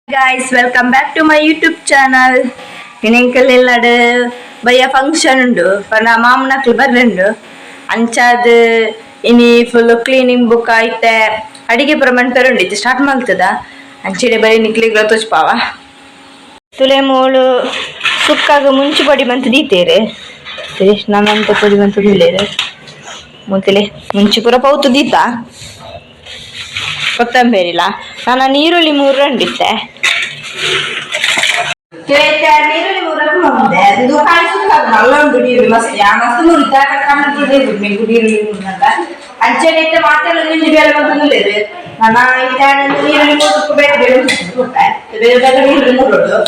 Guys, welcome back to my YouTube channel. ಇನೆಂಕಲ್ ಬಯ್ಯ function ಉಂಡು ಪಂಡ ಮಾಮನಕ್ಲು ಬರ್ರೆಂಡು ಅಂಚಾದ್ ಇನಿ ಫುಲ್ ಕ್ಲೀನಿಂಗ್ ಬುಕ್ ಐತೆ ಅಡಿಗೆ ಪೂರ ಮನ್ಪೆರೆ ಉಂಡು ಇತ್ತೆ ಸ್ಟಾರ್ಟ್ ಮಲ್ತದ ಅಂಚೆಡೆ ಬರೀ ನಿಕ್ಲೆಗ್ಲ ತೋಜ್ಪಾವ. ತುಲೆ ಮೋಳು ಸುಕ್ಕಾಗ ಮುಂಚಿ ಪೊಡಿ ಮಂತ್ ದೀತೇರು ನನ್ನಂತ ಪೊಡಿ ಮಂತ್ ಉಲ್ಲೇರು ಮುಂತಲೆ ಮುಂಚಿ ಪೂರ ಪೌತು ದೀತ ಕೊತ್ತಂಬರಿಲ ನಾನು ನೀರುಳ್ಳಿ ಮೂರು ರಂಡಿತ್ತೆ ನೀರುಳ್ಳಿ ಮೂರಕ್ಕೆ ಬಂದೆ. ಇದು ಕಾಯಿ ಸುಕ್ಕಾಗ ನಲ್ಲ ಉಂಟು. ನೀರುಳ್ಳಿ ಮಸ್ತ್ ಯಾ ಮಸ್ತ್ ಮುರಿತ ಕಣ್ಣು ನೀರುಳ್ಳಿ ಮೂರ್ನಲ್ಲ. ಅಂಚೆನೆ ಇತ್ತೆ ಮಾತೆಲ್ಲ ನಿಂಜಿ ಬೇರೆ ಬಂತಂದಿಲ್ಲೇರು. ನನ್ನ ಇತ್ತೆ ನೀರುಳ್ಳಿ ಮೂರು ಬೇರೆ ಬೇರೆ ಬೇರೆ ಬೇರೆ ನೀರುಳ್ಳಿ ಮೂರುಂಟು.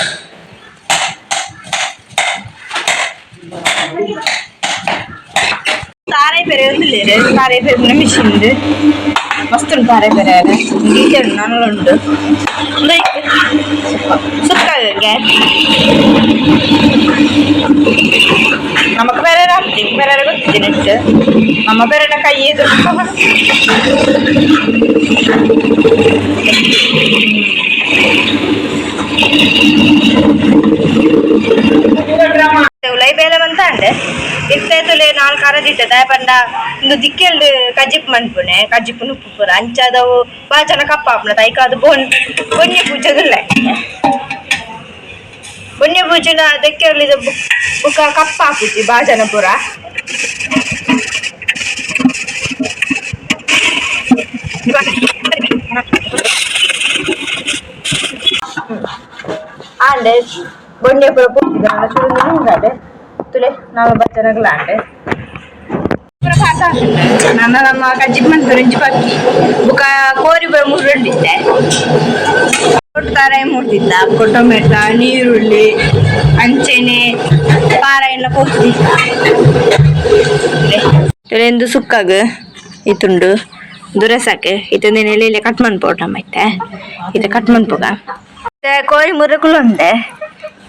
ತಾರೈ ಪೆರೆ ಒಂದಿಲ್ಲೇರು. ತಾರೈ ಪೆರೆ ಮಿಷಿನ್ ಮಸ್ತ್ ಉಂಟು. ತಾರೈ ಪೆರೆ ಗೀತೆ ಉಂಟು, ನನಲ ಉಂಟು. ಸುಕ್ಕಾಗೆ ನಮಕ್ ಬೇರೆ ರಾತ್ರಿ ಬೇರೆ ಗೊತ್ತಿದೆ ನೆಟ್ ನಮ್ಮ ಬೇರೆ ಕೈ ಇದು. ಉಲೈ ಬೇಲೆ ಬಂತಾಂಡೆ ಇತ್ತೆ ತುಲೆ ನಾಲ್ಕು ಅರದಿತ್ತೆ ದಾಯ ಪಂಡ ಇಂದು ದಿಕ್ಕೆಲ್ಡ್ ಕಜಿಪ್ ಮನ್ಪುನೆ ಕಜಿಪು ನುಪ್ಪು ಪೂರ ಅಂಚಾದವು ಬಾಜನ ಕಪ್ಪ ಆಪುನ ತೈಕಾದು ಬೋನ್ ಬೊನ್ಯ ಪೂಜೆಗುಲ್ಲ ಬೊನ್ಯ ಪೂಜೆನ ದಕ್ಕೆರ್ಲಿದ ಬುಕ್ಕ ಕಪ್ಪ ಹಾಕುತ್ತಿ ಬಾಜನ ಪೂರ. ಆಂಡೆ ಬೊನ್ಯ ಪೂರ ಪೋತಿದ ಚೂರು ನುಂಗಾಡೆ ತುಲೆ ನಾವ ಬಚ್ಚನಗ್ಲ ಆಂಡೆ ನನ್ನ ನಮ್ಮ ಕಜ್ಜಿಪ್ ಮನ್ಪುರ ಇಂಚಿ ಪಕ್ಕಿ ಬುಕ್ಕ ಕೋರಿ ಪೂರ ಮುರುಂಡಿತ್ತೆ ತಾರಾಯಿ ಮೂರ್ತಿತ್ತ ಬೊಕ್ಕ ಟೊಮೆಟೊ ನೀರುಳ್ಳಿ ಅಂಚೆನೆ ಪಾರಾಯಿನ ಪೋತಿತ್ತ ತುಲೆ ಸುಕ್ಕಾಗ ಇತ್ತುಂಡು ದುರಸಾಕೆ ಇತ್ತೊಂದು ಎಲೆ ಕಟ್ ಮನ್ಪೋಟ ಮೈತೆ ಇತ್ತೆ ಕಟ್ ಮನ್ಪುಗ. ಕೋರಿ ಮುರಕುಲು ಉಂಡೆ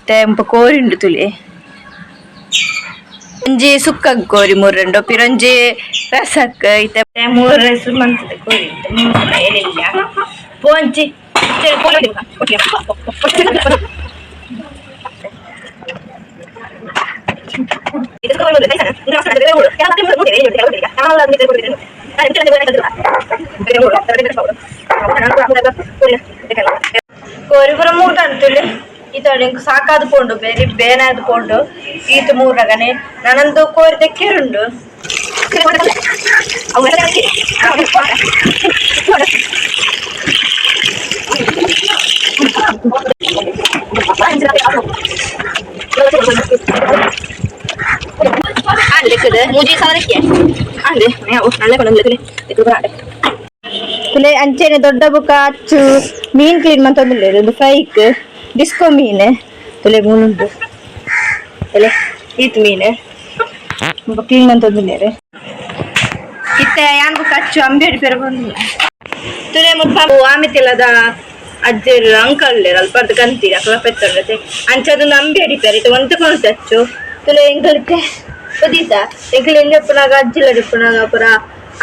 ಇತ್ತೆ ಕೋರಿ ಉಂಡು ತುಲಿ. ಒಂಜಿ ಸುಕ್ಕಗ್ ಕೋರಿ ಮೂರುಂಡು ಪಿರೊಂಜಿ ರಸಕ್ ಇತ್ತೆ ಮೂರು ರಸ ಮಂತದೆ ಕೋರಿ ಎಲೆಲ್ಲ ಪೋಂಚಿ. ಕೋರಿ ಪೂರ ಮೂರ್ದಂತುಲೆ ಈತೋಡು ಎಂಕ್ ಸಾಕಾದ್ ಪೋಂಡು ಬೇರೆ ಬೇನಾದ್ ಪೋಂಡು ಈತ ಮೂರಗನೆ ನಾನಂದು ಕೋರಿ ದೆಕ್ಕೆರುಂಡು. ಮೂಜಿ ಸಾವಿರಕ್ಕೆ ಅಂದೆ ನಲ್ಲೆ ತುಲೆ. ಅಂಚೆನೆ ದೊಡ್ಡ ಬುಕ್ಕ ಅಚ್ಚು ಮೀನ್ ಕ್ಲೀನ್ ಮಂತೊಂದುಲ್ಲೆರ್ ಒಂದು ಫ್ರೈಕ್ ಡಿಸ್ಕೋ ಮೀನ್ ತುಲೆ ಮೂಲುಂಡು ಎಲೆ ಈತ್ ಮೀನ್ ಬೊಕ ಕ್ಲೀನ್ ಮಂತೊಂದುಲ್ಲೆರ್. ಇತ್ತೆ ಯಾನ್ ಬುಕ್ಕ ಅಚ್ಚು ಅಂಬೇಡಿ ಪೆರ ಬಂದಿಲ್ಲ ತುಲೆ. ಮುಲ್ಪ ಆಮಿತಿಲ್ಲದ ಅಜ್ಜೆರ್ ಅಂಕಲ್ ಉಲ್ಲೆರ್ ಅಲ್ಪರ್ದ್ ಕಂತಿಗೆ ಅಕಲ ಪೆತ್ತೊಂಡತೆ ಅಂಚದೊಂದು ಅಂಬಿ ಅಡಿಪೆರ್ ಇತ್ತೆ ಒಂತೆ ಕೊನೊತೆ ಅಚ್ಚು ತುಲೆ. ಎಂಕಲ್ ಇತ್ತೆ ಪದೀತ ಎಂಕಲ್ ಎಲ್ಲಿ ಉಪ್ಪುನಗ ಅಜ್ಜಿಲ್ಲಡ್ ಉಪ್ಪುನಗ ಪೂರ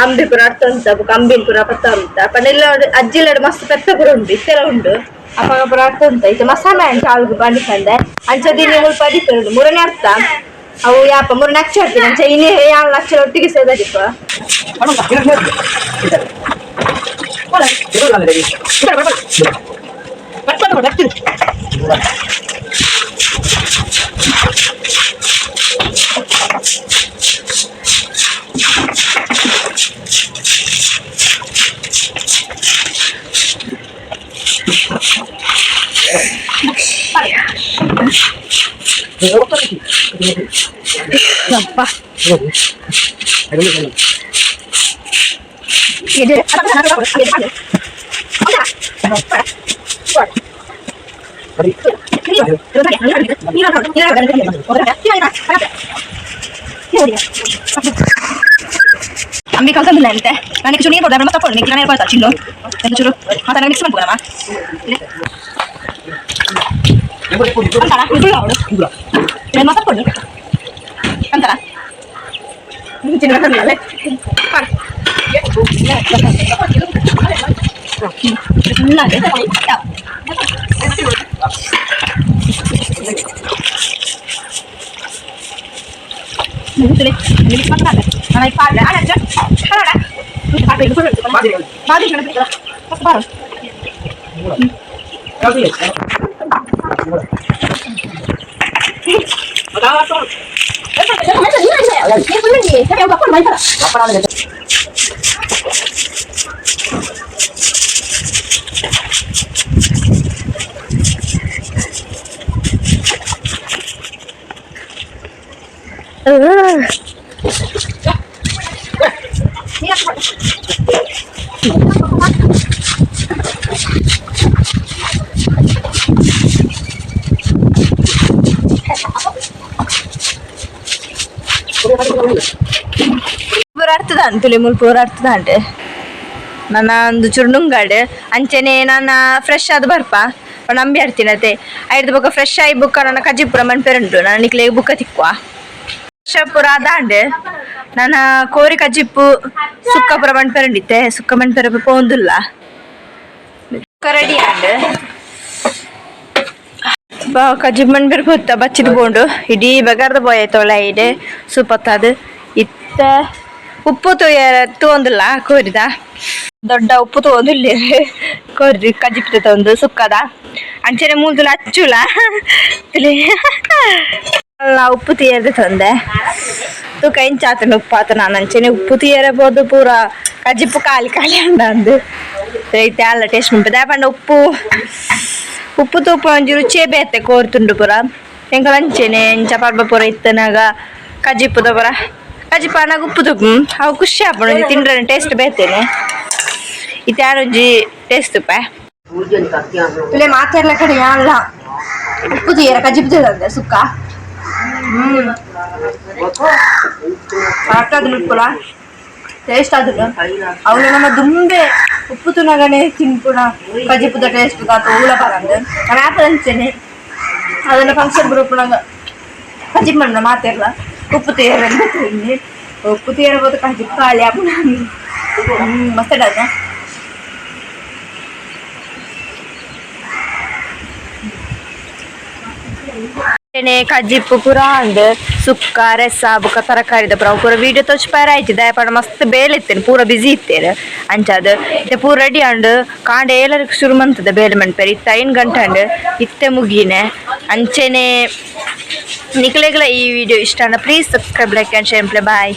ಅಂಬಿ ಪೂರ ಅರ್ತೊಂತ ಬೊಕ ಅಂಬಿನ್ ಪೂರ ಪತ್ತೊಂತ ಪಂಡ ಇಲ್ಲ ಅಜ್ಜಿಲ್ಲಡ್ ಮಸ್ತ್ ಪೆತ್ತ ಪೂರ ಉಂಡು ಇತ್ತೆಲ ಉಂಡು ಅಪಗ ಪೂರ ಅರ್ತೊಂತ. ಇತ್ತೆ ಮಸಾಲೆ ಅಂಚ ಆಲ್ಗು ಬಂಡಿ ಪಂಡೆ ಅಂಚ ದಿನ ಮುಲ್ಪ ಅಡಿಪೆರ್ ಉಂಡು ಮೂರನೇ ಅರ್ಥ ಅವು ಯಾಪ ಮೂರನೇ ಅಚ್ಚ ಅರ್ತೀನಿ ಅಂಚ ಇನಿ ಯಾನ್ ಲಕ್ಷ ಒಟ್ಟಿಗೆ ಸೇದಡಿಪ. ಅಪ್ಪ ಅಂಬಿ ಕಲ್ತಂದಿಲ್ಲ ಅಂತೆ ನನಗೆ ಚೂರು ನೀರು ಕೊಡ್ದೆ ಮತ್ತೆ ತಕೊಂಡು ನಿಂಗೆ ನಾನು ಕೊಡ್ತಾ ಚಿನ್ನು ಚೂರು ಮತ್ತೆ ಮಿಕ್ಸ್ ಮಾಡ್ಬೋದಮ್ಮ ಅಂತಾರ ಅವಳು ಅಂತಾರ ಚಿನ್ನ ಪೂರ ಅರ್ಥದ ತುಲೆ ಮುಲ್ಪ ಪೂರ ಅರ್ಥದಾಂಡ್ ನನ್ನ ಒಂದು ಚುರುನುಂಗಾಡ್ ಅಂಚನೆ ನನ್ನ ಫ್ರೆಶ್ ಆದ್ ಬರ್ಪ. ನಂಬಿ ಆಡ್ತೀನತೆ ಐಡ್ದ್ ಬೊಕ ಫ್ರೆಶ್ ಆಯಿ ಬುಕ್ಕ ನನ್ನ ಕಜಿಪುರ ಮನ್ಪೆರುಂಡು ನನ್ನ ನಿಕ್ಲೆಗ್ ಬುಕ್ಕ ತಿಕ್ಕುವ. ಫ್ರೆಶ್ ಪೂರ ಅದಾಂಡ್ ನನ್ನ ಕೋರಿ ಕಜಿಪ್ಪು ಸುಕ್ಕ ಪೂರ ಮನ್ಪೆರುಂಡಿತ್ತೆ ಸುಕ್ಕ ಮನ್ಪೆರ ಪೋಂದುಲ್ಲ. ರೆಡಿ ಆಂಡ್. ಬಾ ಕಜಿಪ್ ಮನ್ಪೆರ್ ಪೊತ್ತ ಬಚ್ಚಿದ್ ಪೋಂಡು. ಇಡೀ ಬಗಾರ್ದ ಪೋಯ್ ಇಡೆ ಸೂಪತ್ತಾದ್ ಇತ್ತ ಉಪ್ಪು ತೂಯ ತೂವೊಂದುಲ್ಲ ಕೋರಿದ. ದೊಡ್ಡ ಉಪ್ಪು ತೂವೊಂದುಲ್ಲೆರ್ ಕೋರಿ ಕಜಿಪು ತೂವೊಂದು ಸುಕ್ಕದ. ಅಂಚನೆ ಮೂಲತುಲ ಅಚ್ಚುಲ. ಉಪ್ಪು ತೀಯರ್ದು ತಂದೆ. ತೂಕ ಎಂಚ ಆತುಂಡು ಉಪ್ಪು ಆತುಂಡು ನಾನು ಅಂಚನೆ ಉಪ್ಪು ತೀಯರೆ ಪೋದು ಪೂರ ಕಜಿಪು ಖಾಲಿ ಖಾಲಿ ಅಂಡ್ ಇತ್ತೆ ಅಲ್ಲ ಟೇಸ್ಟ್ ಮನ್ಪೆ ದಾಯೆ ಪಂಡ ಉಪ್ಪು ಉಪ್ಪು ತೂಪ ಒಂಜಿ ರುಚಿಯೇ ಬೇತೆ ಕೋರ್ತುಂಡು ಪೂರ. ಎಂಕಲ ಅಂಚೆನೆ ಇಂಚ ಪರ್ಬ ಪೂರ ಇತ್ತನಾಗ ಕಜಿಪುದ ಪೂರ. ಕಜಿಪು ಆನಗ ಉಪ್ಪು ತೂಪು ಅವು ಖುಷಿ ಆಪುಂಡು ಒಂಜಿ ತಿಂಡ್ರೆ ಟೇಸ್ಟ್ ಬೇತೆನೆ. ಇತ್ತೆ ಒಂಜಿ ಟೇಸ್ಟ್ ತೂಪೆ ತುಲೆ ಮಾತೆರ್ಲ ಕಡೆ ಯಾನ್ಲ ಉಪ್ಪು ತೀಯರ ಕಜಿಪು ತೂದಂದೆ ಸುಕ್ಕ. ಕರೆಕ್ಟ್ ಆದುಂಡು ಉಪ್ಪುಲ ಟೇಸ್ಟ್ ಆದುಂಡು ಅವ್ಲು ನಮ್ಮ ದುಂಬೆ ಉಪ್ಪು ತುನಗನೆ ತಿನ್ಪುನ ಕಜಿಪುದ ಟೇಸ್ಟ್ ದಾತ ಓಲ ಬರಂದ್. ನಾನು ಆಪಲ್ ಅಂಚೆನೆ ಅದನ್ನ ಫಂಕ್ಷನ್ ಬರುಪುನಗ ಕಜಿಪು ಮಣ್ಣ ಮಾತೆರ್ಲ ಉಪ್ಪು ತೀಯರ ತಿನ್ನಿ. ಉಪ್ಪು ತೀಯರ ಬೋದು ಕಜಿಪು ಖಾಲಿ ಆಪುಂಡು. ಮಸ್ತ್ ಅದ. ಕಜಿಪ್ಪು ಪೂರ ಅಂದ್ ಸುಕ್ಕ ರಸ ಬೊಕ ತರಕಾರಿದ ಪೂರ ಅವು ಪೂರ ವೀಡಿಯೋ ತೋಜಿಪಾಯೆರೆ ಆಯ್ತು. ದಾಯೆ ಪಂಡ ಮಸ್ತ್ ಬೇಲೆ ಇತ್ತೇನೆ, ಪೂರ ಬಿಸಿ ಇತ್ತೇನೆ. ಅಂಚಾದ್ ಇತ್ತೆ ಪೂರ ರೆಡಿ ಆಂಡ್. ಕಾಂಡೆ ಏಳರಕ್ಕೆ ಶುರು ಮಂತದ ಬೇಲೆ ಮನ್ಪೆರೆ. ಇತ್ತೆ 5 ಗಂಟೆ ಆಂಡ್, ಇತ್ತೆ ಮುಗಿನೆ. ಅಂಚೆನೆ ನಿಕ್ಲೆಗ್ಲ ಈ ವಿಡಿಯೋ ಇಷ್ಟ ಆಂಡ please subscribe, like and share. Bye.